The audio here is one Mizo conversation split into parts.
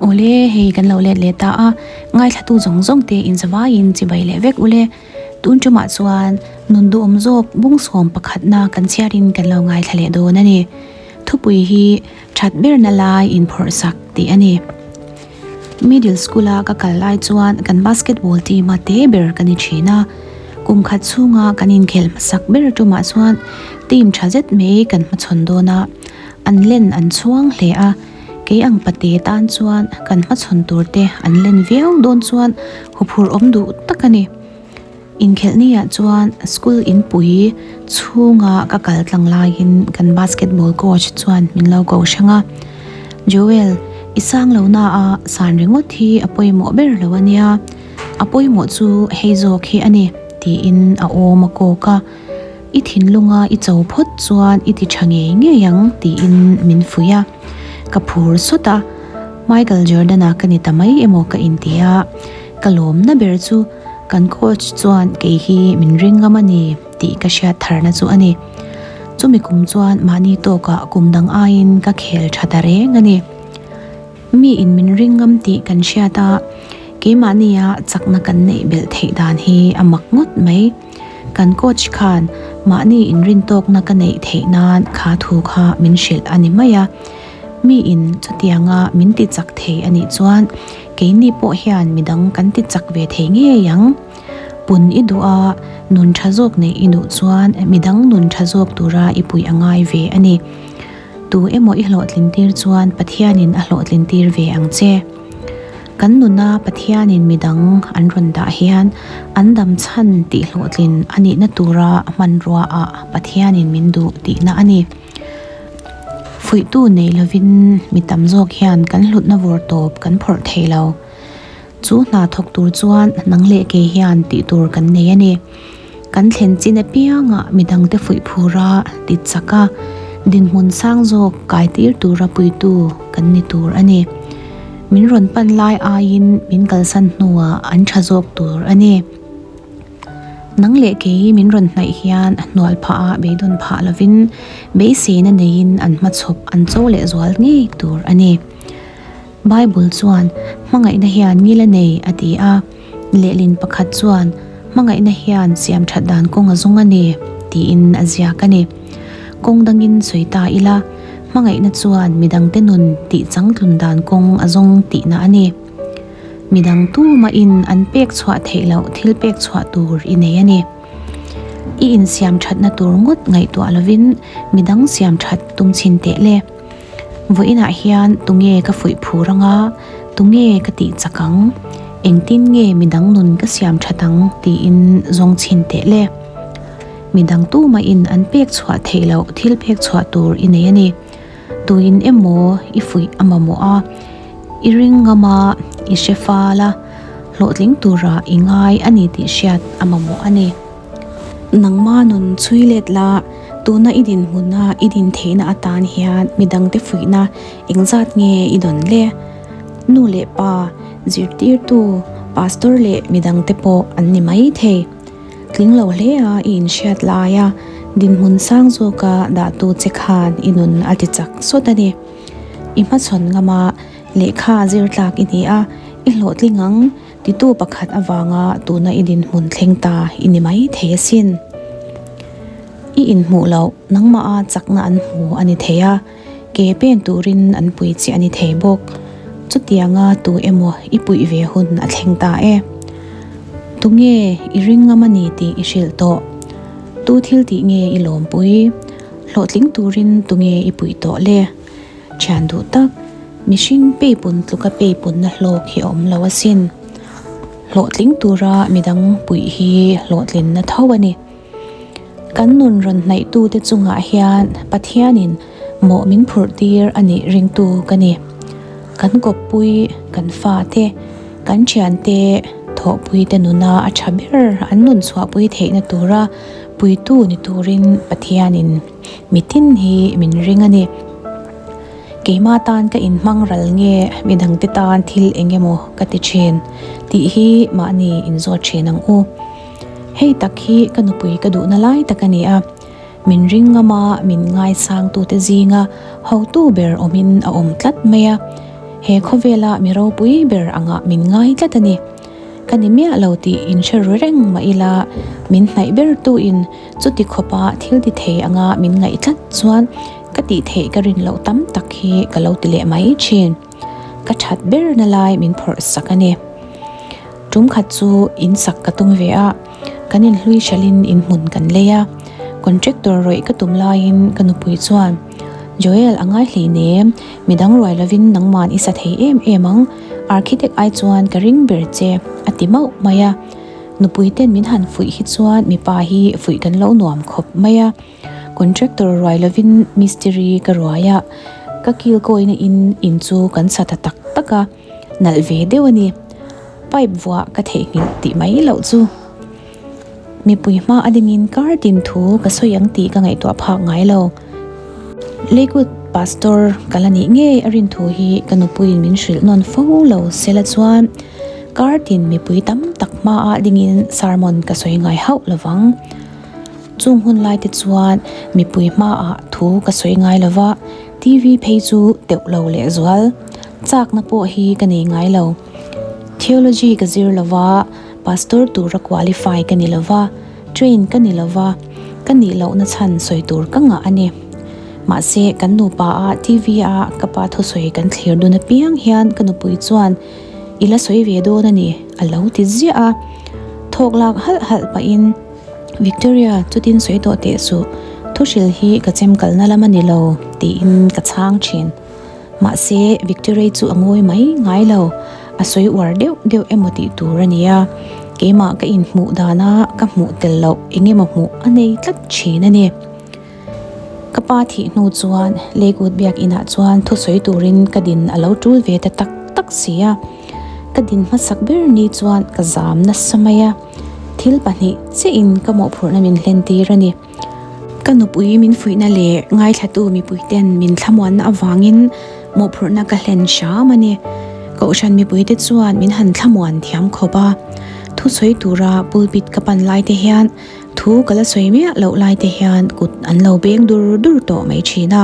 Awle, hei kan lo let leh ta a, ngaithlatu zawng zawng te inzavaiin chibai leh vek ule. Tun tumah chuan nun duhawm zawk bungsawm pakhatna kan chhiarin kan lo ngaithla leh dawn a ni. Thupui hi that berna lai inphawrh sak tih a ni. Middle school a ka kal lai chuan kan basketball team a te ber ka ni thin a. Kum khat chhunga kan inkhelh hmasak ber tumah chuan team tha zet mai kan hmachhawn dawn a, an len an chhuang hle a. Kei ang pate tan chuan kan hmachhawn tur te an len viau dawn chuan huphurh awm duh tak a ni. Inkhelh ni ah chuan school inpui chhunga ka kal tlang laiin kan basketball coach chuan min lo ko hrang a, Joel, i sang lo na a san ringawt hi a pawimawh ber lo a nia, a pawimawh chu hei zawk hi a ni tiin a awm a kawk a, I thinlunga i cho phawt chuan i ti tha ngei ngei ang tiin min fuih a, ka phur sawt a, Michael Jordan-a ka ni ta mai emaw ka inti a, ka lawmna ber chu Kan coach chuan kei hi min ring ngam a ni tih ka hriat tharna chu a ni. Chumi kum chuan mahni tawkah kum dang aiin ka khel tha ta reng a ni. Mi in min ring ngam tih kan hriat a, keimahnia chakna kan neih belh theih dan hi a mak ngawt mai. Kan coach khan mahni inrintawkna ka neih theih nan kha thu kha min hrilh a ni mai a. Mi in chutianga min ti chak thei a nih chuan Keini pawh hian midang kan ti chak ve thei ngei ang. Pun i duh a, nun tha zawk neih i duh chuan midang nun tha zawk tura i puih a ngai ve a ni. Tu emaw i hlawhtlin tir chuan Pathianin a hlawhtlin tir ve ang che. Kan nuna Pathianin midang an rawn dah hian an dam chhan tih hlawhtlin a nihna tura hmanrua ah Pathianin min duh tihna a ni. Fuihtu nei lovin mi tam zawk hian kan hlutna vawr tawp kan phawrh thei lo. Chu hna thawk tur chuan nang leh kei hian tih tur kan nei a ni. Kan thlen chin apiangah midangte fuih phura ti chak a, dinhmun sang zawk kai tir tura puitu kan ni tur a ni. Min rawn pan lai aiin min kalsan hnuah an tha zawk tur a ni. Nang leh kei min rawn hnaih hian hnual phah a beidawn phah lovin beiseina neiin an hmachhawp an cho leh zual ngei tur a ni. Bible chuan hmangaihna hian ngil a nei a ti a, lehlin pakhat chuan hmangaihna hian siam that dan kawng a zawng a ni tiin a ziak a ni. Kawng dangin sawi ta ila, hmangaihna chuan midangte nun tih changtlun dan kawng a zawng tihna a ni. Midang tumahin an pek chhuah theih loh thil pek chhuah tur i nei a ni. I insiam thatna tur ngawt ngaihtuah lovin midang siam that tum chhin teh le. Vawiinah hian tunge ka fuih phur anga, tunge ka tih chak ang, engtin nge midang nun ka siam that ang tiin zawng chhin teh le. Midang tumahin an pek chhuah theih loh thil pek chhuah tur i nei a ni. Tuin emaw i fuih a mamawh a, i ring ngam a, i hre fal a, hlawhtling tura i ngai a ni tih hriat a mamawh a ni. Nangma nun chhui let la, tuna i dinhmuna i din theihna atan hian midangte fuihna engzat nge i dawn le? Nu leh pa, zirtirtu, pastor leh midangte pawh an ni maithei. Tling lo hle a i inhriat lai a, dinhmun sang zawka dahtu che khan i nun a ti chak sawt a ni. I hmachhawn ngam a, lehkha zir tlak i ni a, i hlawhtling ang titu pakhat avanga tuna i dinhmun thleng ta i ni mai thei asin. I inhmuh loh nangmaha chakna an hmu a ni thei a, ke pen turin an pui che a ni thei bawk. Chutianga tu emaw i puih ve hun a thleng ta e. Tunge i ring ngam a ni tih i hrilh tawh? Tu thil tih nge i lawmpui? Hlawhtling turin tunge i puih tawh le? Thian duh tak, mihring peipun tluka peipunna hlawk hi a awm lo asin. Hlawhtling tura midang puih hi hlawhtlinna tho a ni. Kan nun rawn hnaihtute chungah hian Pathianin mawh min phurh tir a nih ringtu ka ni. Kan kawppui, kan fate, kan thiante, thawhpuite nuna a tha ber an nun chhuahpui theihna tura puitu ni turin Pathianin mitin hi min ring a ni. Keima tan ka inhmang ral nge midangte tan thil eng emaw ka ti thin tih hi mahni inzawt thin ang u. Hei tak hi ka nupui ka duhna lai tak a ni a, min ring ngama min ngaisangtute zinga hotu ber awmin a awm tlat mai a. He khawvela mi ropui ber angah min ngai tlat a ni. Ka ni miah lo tih inhre ru reng mah ila min hnaih ber tuin chuti khawpa thil ti thei anga min ngaih tlat chuan ka tih theih ka rin loh tam tak hi ka lo ti leh mai thin. Ka that ber na lai min phawrh sak a ni. Tum khat chu in sak ka tum ve a, kan inhlui hralhin in hmun kan lei a. Contractor rawih ka tum laiin ka nupui chuan, Joel a ngai hleinem, midang ruai lovin nangman i sa thei em em ang, architect ai chuan ka ring ber che, a ti mauh mai a. Nupui ten min han fuih hi chuan mipa hi fuih kan lo nuam khawp mai a. Contractor ruai lovin mistiri ka ruai a, ka kil kawina in in chu kan sa ta tak tak a, nalh ve deuh a ni. Pipe vuah ka theihnghilh tih mai loh chu. Mipui hma a dingin kar tin thu ka sawi ang tih ka ngaihtuah phak ngai lo. Lakewood Pastor ka la nih ngei a rin thu hi ka nupuiin min hrilh nawn fo lo sela chuan kar tin mipui tam tak hmaah dingin sermon ka sawi ngai hauh lovang. Chung hun lai te chuan mipui hmaah thu ka sawi ngai lova, TV phei chu teuh lo leh zual. Chakna pawh hi ka nei ngai lo. Theology ka zir lova, Pastor tura qualify ka ni lova, train ka ni lova, ka nih lohna chhan sawi tur ka ngah a ni. Mahse, kan nupa a TV a ka pa thusawi kan thlir dun apiang hian ka nupui chuan I la sawi ve dawn a ni a lo ti ziah a. Thawk lak halh halh pahin Victoria chutin sawi tawh teh suh, thuhril hi ka chem kalna lam a ni lo tiin ka chhang thin. Mahse, Victory chu a ngawi mai ngai lo, a sawi uar deuh deuh emaw tih tur a ni a, keimah ka inhmuh dana ka hmuh tel loh eng emaw hmuh a nei tlat thin a ni. Ka pa thih hnu chuan Lakewood biak inah chuan thusawi turin ka din a lo tul ve ta tak tak si a, ka din hmasak ber ni chuan ka zam nasa mai a, thil pahnih chiahin ka mawhphurhna min hlen tir a ni. Ka nupui min fuihna leh ngaithlatu mipuiten min thlamuanna avangin mawhphurhna ka hlen hram a ni. Kohhran mipuite chuan min han thlamuan thiam khawp a. Thusawi tura pulpit ka pan laite hian thu ka la sawi miah loh laite hian kut an lo beng dur dur tawh mai thin a.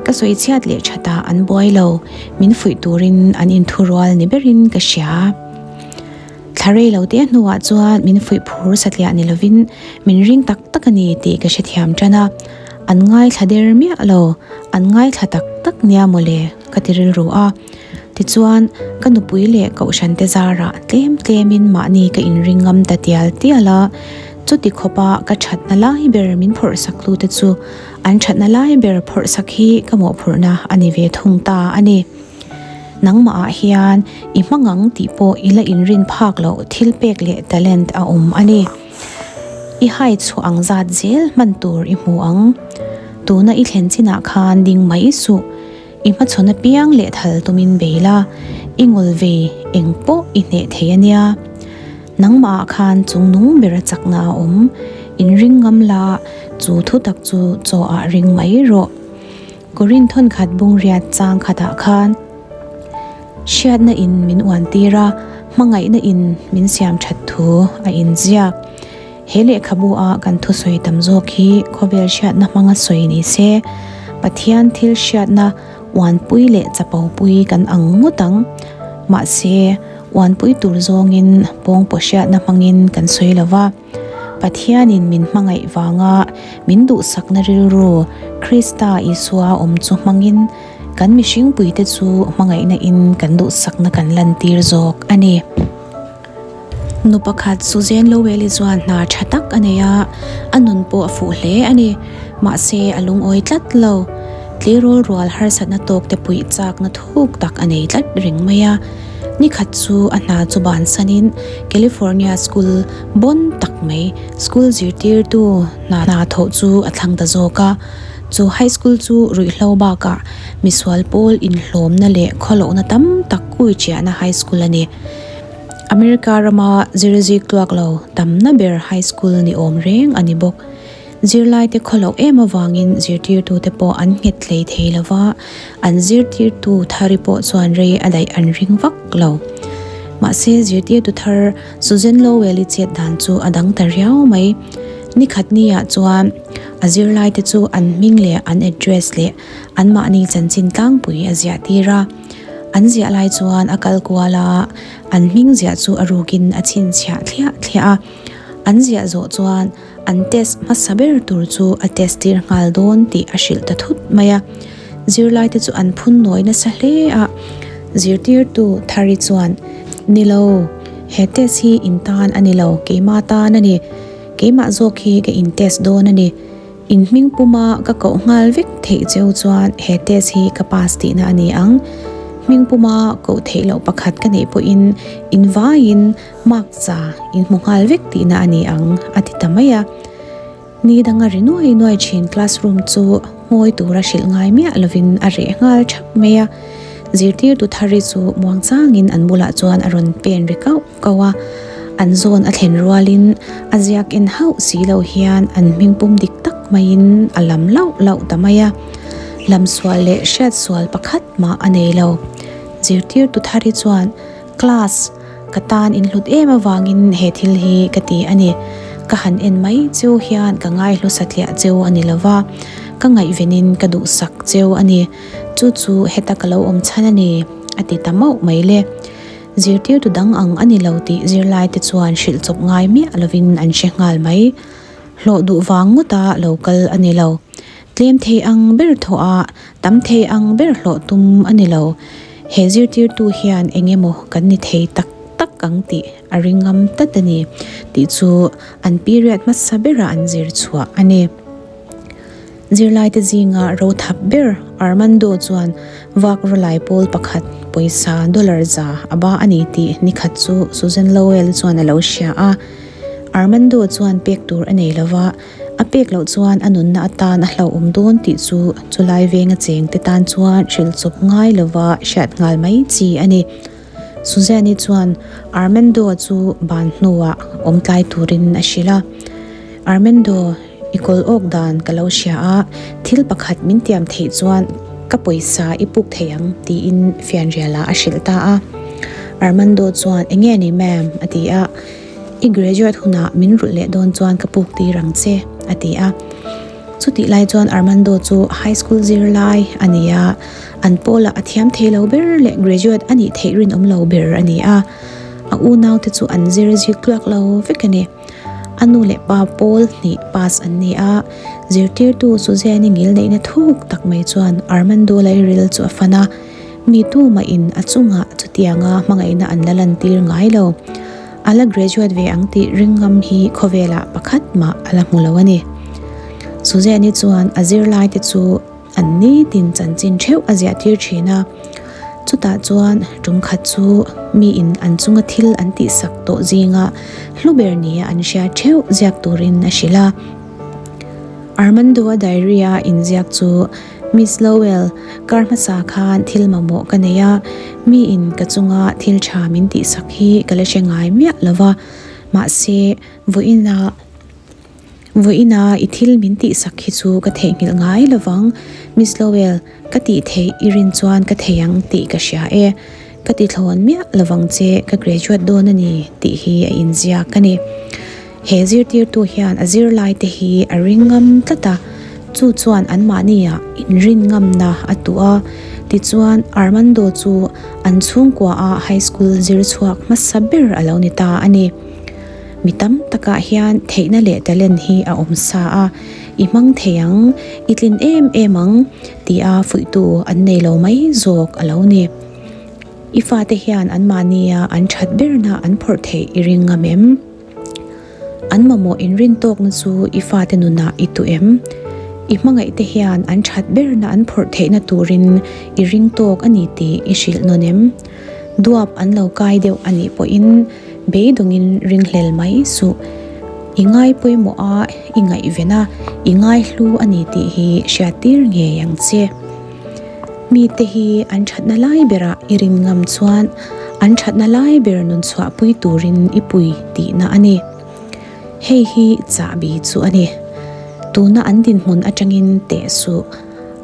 Ka sawi chhiat leh thatah an buai lo, min fuih turin an inthurual ni berin ka hria. Thla rei lo te hnuah chuan min fuih phur satliah ni lovin min ring tak tak a ni tih ka hrethiam tan a, an ngaithla der miah lo, an ngaithla tak tak nia mawle ka ti rilru a. Tichuan, ka nupui leh kohhran te zarah tlem tlemin mahni ka inring ngam ta tial tial a, chuti khawpa ka thatna lai ber min phawrhsak tute chu an thatna lai ber phawrhsak hi ka mawhphurhna a ni ve thung ta a ni. Nangmah ah hian i hmang ang tih pawh i la inrin phak loh thil pek leh talent a awm a ni. I hai chhuah ang zat zel hman tur i hmu ang. Tuna i thlen chinah khan ding mai suh. I hmachhawn apiang leh thal tumin bei la, i ngul ve eng pawh i hneh thei a nia. Nangmah ah khan chungnung bera chakna a awm. Inring ngam la, chu thutak chu chaw ah ring mai rawh. Korin thawnkhat bungriat chang khatah khan hriatna in min uan tir a, hmangaihna in min siam that thu a inziak. He lehkhabu a kan thusawi tam zawk hi khawvel hriatna hmanga sawi ni se, Pathian thil hriatna uanpui leh chapopui kan ang ngawt ang. Mahse, uanpui tur zawngin pawngpaw hriatna hmangin kan sawi lo va. Pathianin min hmangaih vanga min duhsakna rilru Krista Isua awm chu hmangin kan mihringpuite chu hmangaihna in kan duhsakna kan lantir zawk a ni. Nu pakhat Suzanne Lowell-i chuan hna tha tak a nei a, a nun pawh a fuh hle a ni. Mahse, a lungawi tlat lo. Tleirawl rual harsatna tawkte puih chakna thuk tak a nei tlat reng mai a. Ni khat chu a hna chu bansanin California school bawn tak mai school zirtirtu hna hna thawh chu a thlang ta zawk a. Chu high school chu ruihhlo bakah misual pawl inhlawmna leh khawlohna tam tak kui chiahna high school a ni. America rama zirzik tluak lo tamna ber high school ni awm reng a ni bawk. Zirlaite khawloh em avangin zirtirtute pawh an nghet hlei thei lo va, an zirtirtu thari pawh chuan rei a daih an ring vak lo. Mahse, zirtirtu thar Susan Lowell-i chet dan chu a dang ta riau mai. Nikhat niah chuan a zirlaite chu an hming leh an address leh anmahni chanchin tlangpui a ziah tir a. An ziah lai chuan a kal kual a, an hming ziah chu a rukin a chhinchhiah thliah thliah a. An ziah zawh chuan an test hmasa ber tur chu a test tir nghal dawn tih a hrilh ta thut mai a. Zirlaite chu an phun nawi nasa hle a, zirtirtu Thari chuan, Ni lo, he test hi in tan a ni lo, keima tan a ni. Keimah zawk hi ka in test dawn a ni. In hming puma ka koh nghal vek theih cheu chuan he test hi ka pass tihna a ni ang. Hming puma koh theih loh pakhat ka neih pawhin in vaiin mark za in hmu nghal vek tihna a ni ang, a ti ta mai a. Ni danga ri nuai nuai thin classroom chu ngawi tura hrilh ngai miah lovin a reh nghal thap mai a. Zirtirtu thari chu muangchangin an bulah chuan a rawn pen ri kauh. Ko a, an zawn a thlen rualin a ziak en hauh si lo hian an hming pum dik tak maiin a lam lauh lauh ta mai a. Lam sual leh hriat sual pakhat mah a nei lo. Zirtirtu Thari chuan, Class, ka tan in hlut em avangin he thil hi ka ti a ni. Ka han en mai cheu hian ka ngaihlu satliah cheu a ni lova, ka ngaihvenin ka duhsak cheu a ni. Chu chu heta ka lo awm chhan a ni, a ti ta mauh mai le. Zirtirtu dang ang a ni lo tih zirlaite chuan hrilh chawp ngai miah lovin an hre nghal mai. Hlawh duh vang ngawta lo kal a ni lo. Tlem thei ang ber thawh a, tam thei ang ber hlawh tum a ni lo. He zirtirtu hian eng emaw kan ni thei tak tak ang tih a ring ngam tlat a ni tih chu an period hmasa berah an zir chhuah a ni. Zirlaite zinga rothap ber Armando chuan vak rawlai pawl pakhat pawisa dollar za a ba a ni tih nikhat chu Susan Lowell chuan a lo hria a. Armando chuan pek tur a nei lova, a pek loh chuan a nunna atan a hlauhawm dawn tih chu chulai venga chengte tan chuan hrilh chawp ngai lova hriat nghal mai chi a ni. Suzanne-i chuan Armando-a chu ban hnuah awm tlai turin a hrilh a. Armando, i kawl awk dan ka lo hria a, thil pakhat min tiam theih chuan ka pawisa i puk thei ang tiin fianrialah a hrilh ta a. Armando chuan, Enge ni ma'am? a ti a. I graduate hunah min rulh leh dawn chuan ka puk tir ang che, a ti a. Chutih lai chuan Armando chu high school zirlai a ni a, an pawlah a thiam thei lo ber leh graduate a nih theih rinawm lo ber a ni a. A unaute chu an zir zik tluak lo vek a ni. A nu leh pa pawl hnih pass an ni a, zirtirtu Suzanne-i ngilneihna thuk tak mai chuan Armando lairil chu a fan a, mi tumahin a chungah chutianga hmangaihna an la lantir ngai lo. A la graduate ve ang tih ringngam hi khawvelah pakhat mah a la hmu lo a ni. Suzanne-i chuan a zirlaite chu an nitin chanchin theuh a ziah tir thin a, chutah chuan tum khat chu miin an chunga thil an tihsak tawh zinga hlu ber nia an hria theuh ziak turin a hrilh a. Armando-a diary-a inziak chu Miss Lowell, kar hmasa khan thil mamawh ka nei a, miin ka chunga thil tha min tihsak hi ka la hre ngai miah lo va, mahse vawiina vawiina i thil min tihsak hi chu ka theihnghilh ngai lo vang. Miss Lowell, ka tih theih i rin chuan ka thei ang tih ka hria e. Ka ti thlawn miah lo vang che, ka graduate dawn a ni tih hi a inziak a ni. He zirtirtu hian a zirlaite hi a ring ngam tlat a, chu chuan anmahniah inrin ngamna a tuh a. Tichuan, Armando chu an chhungkuaah high school zir chhuak hmasa ber a lo ni ta a ni. Mi tam takah hian theihna leh talent hi a awm sa a, i hmang thei ang, i tlin em em ang tia fuihtu an nei lo mai zawk a lo ni. I fate hian anmahnia an that berna an phawrh theih i ring ngam em? An mamawh inrin tawkna chu i fate nunah i tuh em? I hmangaihte hian an that berna an phawrh theihna turin i ring tawk a ni tih i hrilh nawn em? Duap an lo kai deuh a nih pawhin beidawngin ringhlel mai suh. I ngai pawimawh a, i ngaihven a, i ngaihlu a ni tih hi hriattir ngei ang che. Mite hi an thatna lai berah i rin ngam chuan an thatna lai ber nun chhuahpui turin i pui tihna a ni. Hei hi chahbi chu a ni. Tuna an dinhmun atangin teh suh,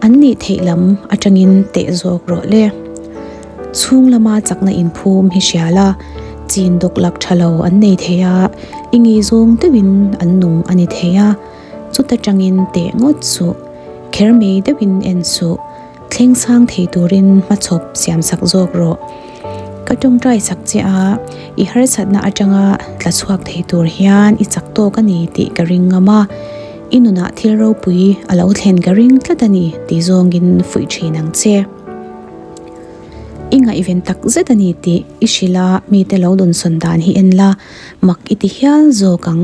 an nih theih lam atangin teh zawk rawh le. Chhung lama chakna inphum hi hria la, chin dawk lak tha lo an nei thei a, i ngei zawng deuhin an nung a ni thei a. Chuta tangin teh ngawt suh, kher mai deuhin en suh. Thleng sang thei turin hmachhawp siamsak zawk rawh. Ka tawngtai sak che a, i harsatna atanga tla chhuak thei tur hian i chak tawk a ni tih ka ring ngam a, i nunah thil ropui a lo thlen ka ring tlat a ni tih zawngin fuih thin ang che. I ngaihven tak zet a ni tih i hrilh a, mite lo dawnsawn dan hi en la, mak i ti hial zawk ang.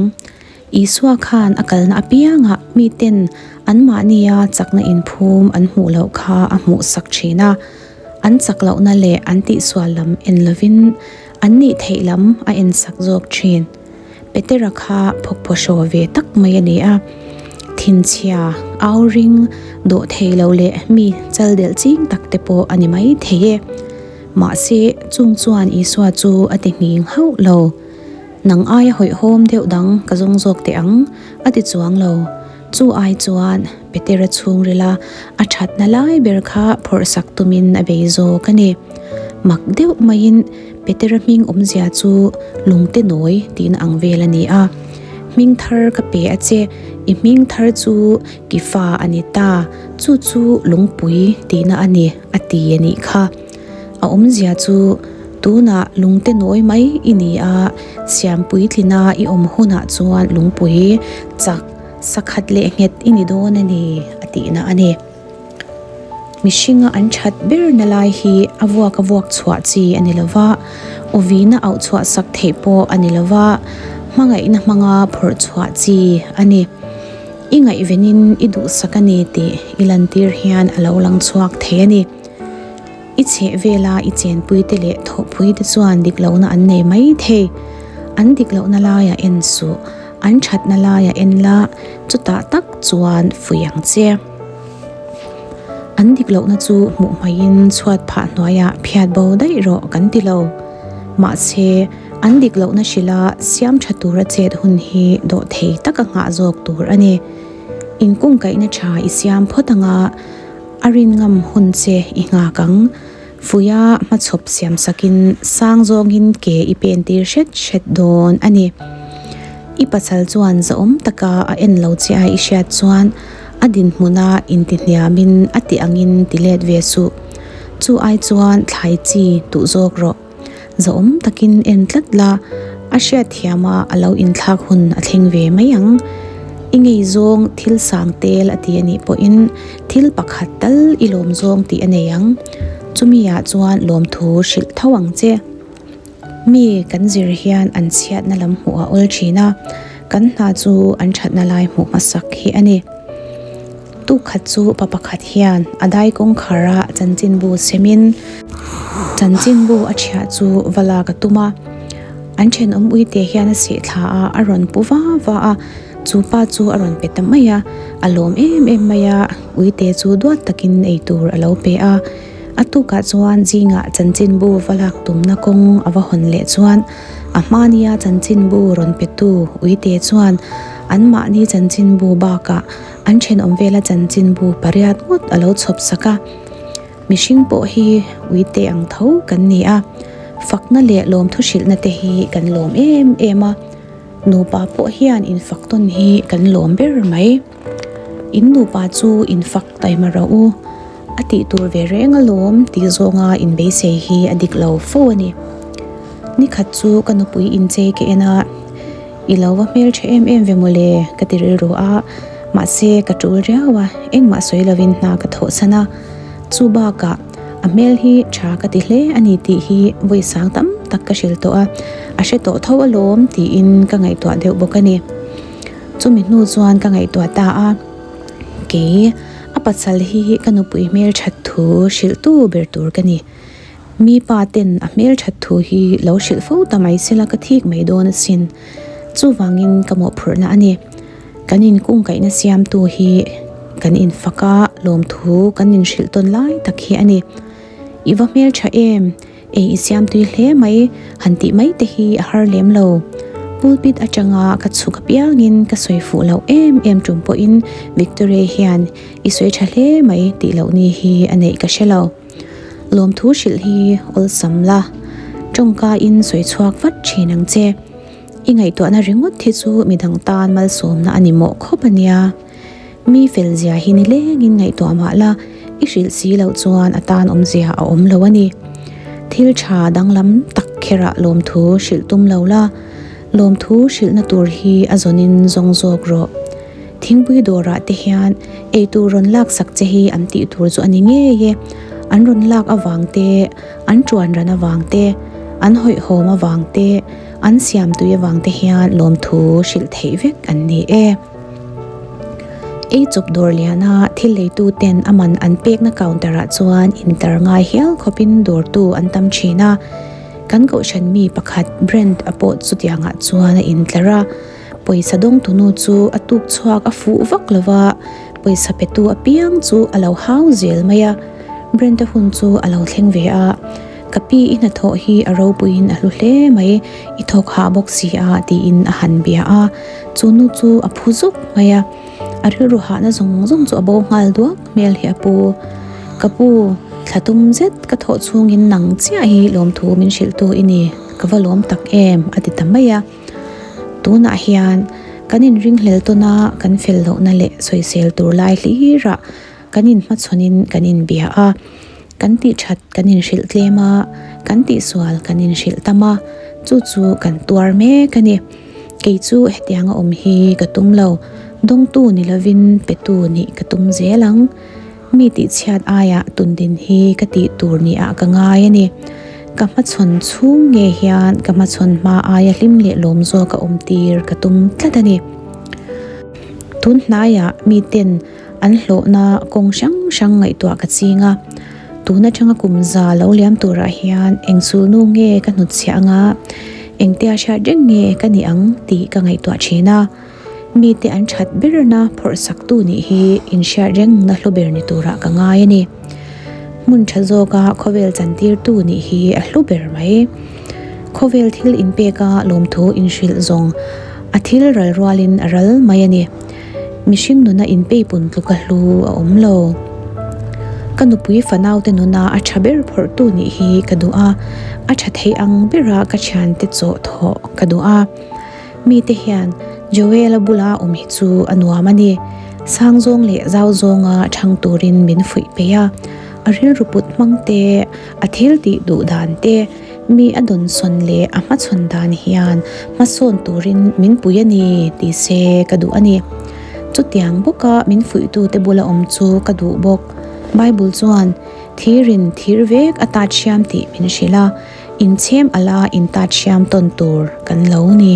Isua khan a kalna apiangah miten anmahnia chakna inphum an hmuh loh kha a hmuhsak thin a, an chak lohna leh an tihsual lam en lovin an nih theih lam a ensak zawk thin. Petera kha phawkphawhraw ve tak mai a ni a, thinchhia, au ring, dawh thei lo leh mi chaldelh ching tak te pawh a ni mai thei e. Mahse, chung chuan Isua chu a ti nghing hauh lo. Nang aia hawihhawm deuh dang ka zawng zawk teh ang, a ti chuang lo. Chu ai chuan Petera chhungrila a thatna lai ber kha phawrhsak tumin a bei zawk a ni. Mak deuh maiin Petera hming awmzia chu lungte nawi tihna ang vel a ni a. Hming thar ka pe a che, i hming thar chu Kifa a ni ta, chu chu lungpui tihna a ni, a ti a nih kha. A awmzia chu tunah lungte nawi mai i ni a, siam puitlina i awm hunah chuan lungpui chak sakhat leh nghet i ni dawn a ni a tihna a ni. Mihringa an that berna lai hi a vuak a vuak chhuah chi a ni lo va, awvina auh chhuah sak theih pawh a ni lo va, hmangaihna hmanga phawrh chhuah chi a ni. I ngaihvenin i duhsak a ni tih i lantir hian a lo lang chhuak thei a ni. I chheh vela i chenpuite leh thawhpuite chuan dik lohna an nei mai thei. An dik lohna laiah en suh, an thatna laiah en la, chutah tak chuan fuih ang che. An dik lohna chu hmuh hmaiin chhuat phah hnuaiah phiat bo daih rawh kan ti lo. Mahse, an dik lohna hrilha siam tha tura chet hun hi dawhthei taka nghah zawk tur a ni. Inkungkaihna tha i siam phawt anga, A rin ngam hun che i nghak ang. Fuia hmachhawp siam sakin sang zawngin ke i pen tir hret hret dawn a ni. I pasal chuan zahawm taka a en lo che a i hriat chuan a dinhmuna intihniamin a ti angin ti let ve suh. Chu ai chuan thlai chi duh zawk rawh. Zahawm takin en tlat la, a hriatthiam a a lo inthlak hun a thleng ve mai ang. I ngei zawng thil sang tel a ti a nih pawhin thil pakhat tal i lawm zawng tih a nei ang. Chumi ah chuan lawmthu hrilh tho ang che. Mi kan zir hian an chhiatna lam hmuh a awl thin a, kan hna chu an thatna lai hmuh hmasak hi a ni. Tukhat chu pa pakhat hian a dai kawngkhara chanchinbu semin chanchinbu a thiah chu va lak a tum a. An thenawm uite hian a seh thla a, a rawn pu va va a, chu pa chu a rawn pe ta mai a, a lawm em em mai a, uite chu duat takin eitur a lo pe a. A tukah chuan zingah chanchinbu va lak tumna kawng a va hawn leh chuan a hmania chanchinbu rawn petu uite chuan anmahni chanchinbu bakah An thenawm vela chanchinbu pariat ngawt a lo chhawp sak a, mihring pawh hi uite ang tho kan ni a, fakna leh lawmthu hrilhna te hi kan lawm em em a, nupa pawh hian infak tawn hi kan lawm ber mai. In nupa chu infak taima rawh u, a tih tur ve reng alawm tih zawnga inbeisei hi a dik lo fo a ni. Nikhat chu ka nupui inchei ka en a. I lo va hmeltha em em ve mawle ka ti rilru a, mahse ka tul riau a, engmah sawi lovin hna ka thawhsan a. Chu bakah a hmel hi tha ka ti hle a ni tih hi vawi sang tam tak ka hrilh tawh a, a hre tawh tho alawm tiin ka ngaihtuah deuh bawk a ni. Chumi hnu chuan ka ngaihtuah ta a, kei a pasal hi ka nupui hmelthat thu hrilhtu ber tur ka ni. Mi pa ten a hmelthat thu hi lo hrilh fo ta mai sela ka thik mai dawn asin. Chuvangin ka mawhphurhna a ni. Kan inkungkaihna siamtu hi kan infak a, lawmthu kan inhrilh tawn lai tak hi a ni. I va hmeltha em? Ei i siam tui hle mai han tih mai te hi a har lem lo. Pulpit atanga ka chhuk apiangin ka sawi fuh loh em em tum pawhin Victoria hian i sawi tha hle mai tih loh ni hi a neih ka hre lo. Lawmthu hrilh hi awlsam la, tawngkain sawi chhuak vat thin ang che. I ngaihtuahna ringawt hi chu midang tan malsawmna a ni mawh khawp a nia. Mi fel zia hi nilengin ngaihtuah mah la, I hrilh si loh chuan a tan awmzia a awm lo a ni. Thil tha danglam tak kherah lawmthu hrilh tum lo la, lawmthu hrilhna tur hi a zawnin zawng zawk rawh. Thingpui dawrah te hian eitur rawn lak sak che hi an tih tur chu a ni ngei e. An rawn lak avang te, an tuan ran avang te, an hawihhawm avang te, an siam tui avang te hian lawmthu hrilh theih vek an ni e. Ei chawp dawr liana thil leitu ten a man an pekna counter ah chuan intar ngai hial khawpin dawrtu an tam thin a. Kan kohhran mi pakhat Brent a pawh chutiangah chuan a intlar a. Pawisa dawngtu nu chu a tuk chhuak a fuh vak lo va, pawisa petu apiang chu a lo hau zel mai a. Brent a hun chu a lo thleng ve a. Ka pi i hnathawh hi a ropuiin a hlu hle mai, i thawk hah bawk si a tiin a han bia a, chu nu chu a phu zuk mai a, a rilru hahna zawng zawng chu a bo nghal duak hmel hi a pu. Ka pu, thla tum zet ka thawh chhungin nang chiah hi lawmthu min hrilhtu i ni, ka va lawm tak em a ti ta mai a. Tunah hian kan inringhlel tawn a, kan fel lohna leh sawisel tur lai hlirah kan inhmachhawnin kan inbia a. Kan tih that kan inhrilh tlem a, kan tihsual kan inhrilh tam a, chu chu kan tuar mek a ni. Kei chu hetianga awm hi ka tum lo, dawngtu ni lovin petu nih ka tum zel ang. Mi tihchhiat aiah tundin hi ka tih tur niah ka ngai a ni. Ka hmachhawn chhung nge hian ka hmachhawn hma aia hlim leh lawm zawk a awm tir ka tum tlat a ni. Tun hnaiah miten An hlawhna kawng hrang hrang ngaihtuah ka ching a, tun atanga kum za lo liam turah hian eng sulnu nge ka hnutchhiah anga, engtia hriat reng nge ka nih ang tih ka ngaihtuah thin a. Mite an that berna phawrh saktu nih hi inhriat rengna hlu ber ni turah ka ngai a ni. Hmun tha zawka khawvel chantirtu nih hi a hlu ber mai. Khawvel thil inpeka lawmthu inhrilh zawng a thil ral rualin a ral mai a ni. Mihring nuna inpeipun tluka hlu a awm lo. Ka nupui fanaute nuna a tha ber phawrhtu nih hi ka duh a, a tha thei ang bera ka thiante chawh thawh ka duh a. Mite hian Joel-a bula awm hi chu a nuam a ni. Sang zawng leh zau zawnga thang turin min fuih peih a, a rilru put hmang te, a thil tih duh dan te, Mi a dawnsawn leh a hmachhawn dan hian hmasawn turin min pui a ni ti se ka duh a ni. Chutiang bawka min fuihtute bula awm chu ka duh bawk. Bible chuan thirin thir vek a tat hriam tih min hrilh a, inchhem ala intat hriam tawn tur kan lo ni.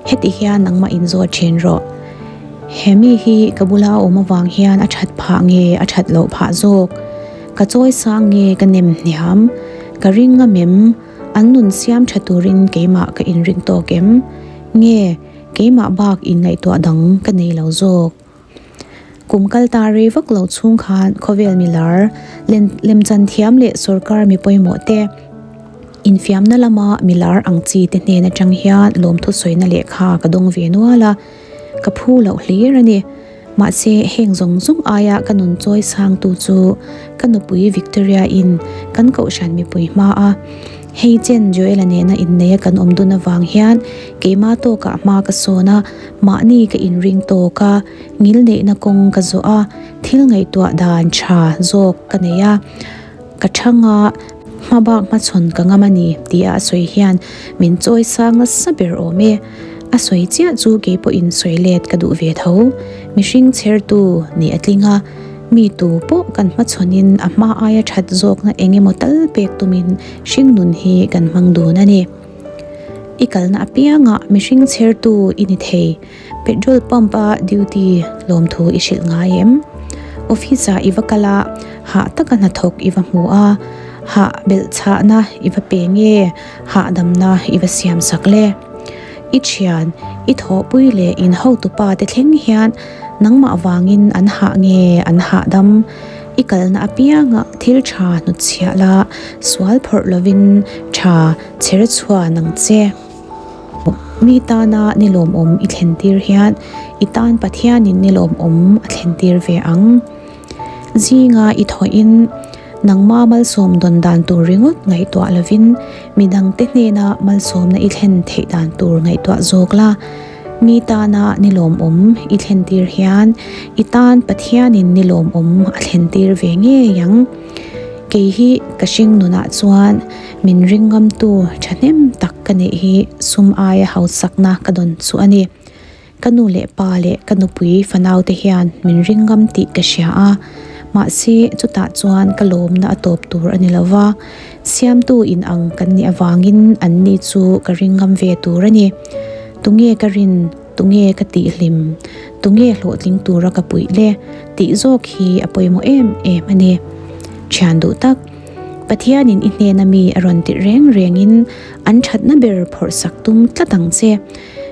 Heti hian nangmah inzawt thin rawh. He mi hi ka bula a awm avang hian a that phah nge a that loh phah zawk? Ka chawi sang nge ka nem hniam? Ka ring ngam em? An nun siam tha turin keimah ka inring tawk em? Nge keimah bak inngaihtuah dang ka nei lo zawk? Kum kal ta rei vak lo chhung khan khawvel milar, lemchan thiam leh sorkar mi pawimawh te, infiamna lama milar ang chi te hnen atang hian lawmthu sawina lehkha ka dawng ve nual a, ka phu loh hlir a ni. Mahse heng zawng zawng aia ka nun chawi sangtu chu ka nupui Victoria in kan kohhran mipui hma a. Hei chen Joel-a nena inneia kan awm dun avang hian keima tawkah hma ka sawn a, mahni ka inring tawk a, ngilneihna kawng ka zawh a, thil ngaihtuah dan tha zawk ka nei a, ka thang a, hmabak hmachhawn ka ngam a ni tia a sawi hian min chawi sang nasa ber awm e. A sawi chiah chu kei pawhin sawi let ka duh ve tho. Mihring chhertu nih a tling a. Mi tu pawh kan hmachhawnin a hma aia that zawkna eng emaw tal pek tumin hringnun hi kan hmang dun a ni. I kalna apiangah mihring chhertu i ni thei. Petrol pump a duty lawmthu i hrilh ngai em? Office ah i va kal a, hah taka hnathawk i va hmu a, hah belhchhahna i va pe nge hahdamna i va siam sak le? I thian, i thawhpui leh in hotupa te thleng hian nangmah vangin an hah nge an hahdam? I kalna apiangah thil tha hnutchhiah la, sual phawrh lovin tha chher chhuan ang che. Mi tana ni lawmawm i thlentir hian i tan Pathianin ni lawmawm a thlentir ve ang. Zinga i thawhin nangma malsawm dawn dan tur ringawt ngaihtuah lovin midangte hnena malsawmna i thlen theih dan tur ngaihtuah zawk la. Mi tana ni lawmawm i thlentir hian i tan Pathianin ni lawmawm a thlentir ve ngei ang. Kei hi ka hring nunah chuan min ringngamtu thahnem tak ka neih hi sum aia hausakna ka dawn chu a ni. Ka nu leh pa leh ka nupui fanaute hian min ring ngam tih ka hria a, mahse chutah chuan ka lawmna a tawp tur a ni lo va, siamtu in ang kan nih avangin anni chu ka ring ngam ve tur a ni. Tunge ka rin, tunge ka tihhlim, tunge hlawhtling tura ka puih le tih zawk hi a pawimawh em em a ni. Thian duh tak, Pathianin i hnena mi a rawn tirh reng rengin an thatna ber phawrhsak tum tlat ang che.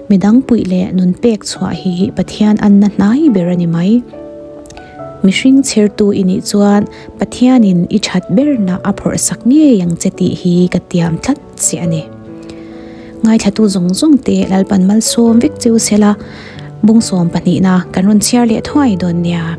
Midang puih leh nun pek chhuah hi Pathian anna hnai ber a ni mai. Mihring chhertu i nih chuan Pathianin i that berna a phawrh sak ngei ang che tih hi ka tiam tlat che a ni. Ngaithlatu zawng zawng te Lalpan malsawm vek cheu sela, bungsawm pahnihna kan rawn chhiar leh thuai dawn nia.